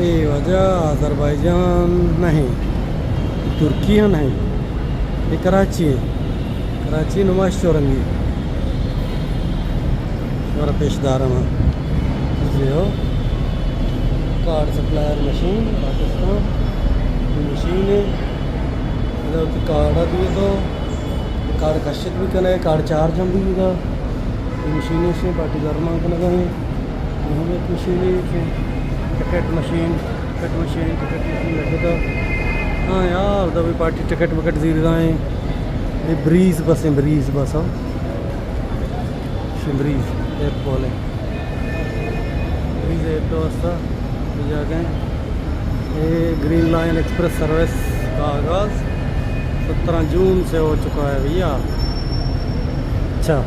اے واجہ آذربائیجان نہ ایں، ترکی ہم نہ ایں، اے کراچی ایں۔ کراچی نمائش چورنگی شمارا پیش دارم۔ جی ہو، کارڈ سپلائر مشین پاکستان، اے مشین ایں، ادا وتی کارڈ دیئے تو کارڈ کشت بھی کنے، کارڈ چارج ہم بھی گا۔ اے مشین ایں، پارٹی درمان کنگا ایں۔ اے ہم یک مشینے کہ ticket machine, ticket machine, ticket machine لگتا۔ ہاں یار، دا بھی پارٹی ٹکٹ وکٹ زیرگا ایں۔ اے بریز بس ایں، بریز بس، ہاں۔ شی بریز ایپ کھولے۔ بریز ایپ کے واسطہ یہ جاگہ ایں۔ اے گرین لائن ایکسپریس سروس کا آغاز سترہ جون سے ہو چکا ہے بھیا۔ اچھا۔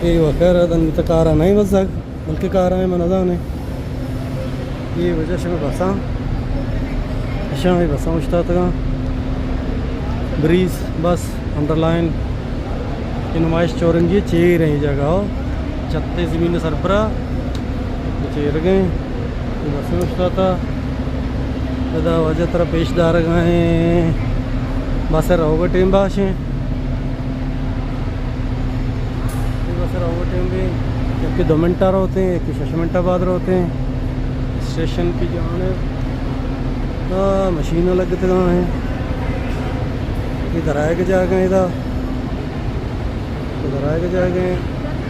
اے وخیر دن تکارا نہیں بزگ۔ بلکہ کار آئیں من نزانیں۔ اے واجہ شمے بساں، اشاں اے بساں اشتاتگاں۔ بریز بس، انڈرلائن، اے نمائش چورنگی چیر ایں جگہ ہو۔ چتے زمین سربرا چیرگیں۔ اے بساں اشتاتا۔ ادا واجہ ترا پیش دارگا ایں۔ بس روگا ٹیم باش ایں۔ اے بس روگا ٹیم بھی یکے دو منٹا روتے ایں، یکے شش منٹا بعد روتے ایں۔ اسٹیشن کی جانب، آ، مشین لگتگا ایں۔ اے درائے کے جاگہ ایں ادا۔ اے درائے کے جاگہ ایں۔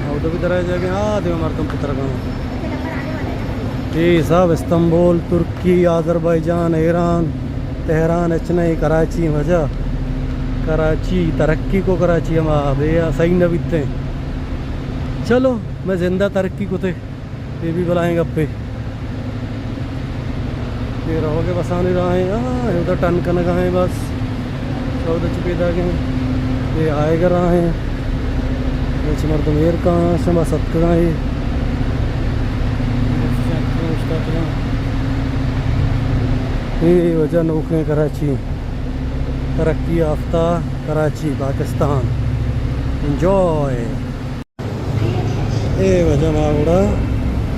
اودا بھی درائے جاگہ ایں۔ آ، دیما مردم پترگا ایں۔ اے حساب استنبول، ترکی، آذربائیجان، ایران، تہران، اچ نہ ایں، کراچی واجہ۔ کراچی ترقی کو، کراچی ہما بے صحیح نہ بیتے۔ چلو، مئے زندہ ترقی کتے، اے بھی بلائیں گپے۔ اے روگے بسانی راہ ایں، ہاں، اے ادا ٹن کنگا ایں بس۔ چودہ چہ پیداگ ایں۔ اے آئیگا راہ ایں۔ اچ مردم ایر کاں، شما ستکگاں اے۔ اے واجہ نوکیں کراچی۔ ترقی یافتہ کراچی، پاکستان۔ انجوائے۔ اے واجہ ما گڑا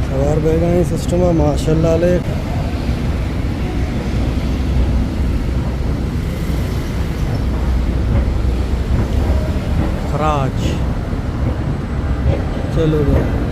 سوار بیگا ایں سسٹم ءَ، ماشاءاللہ علیک۔ خراج۔ چلو بھائی۔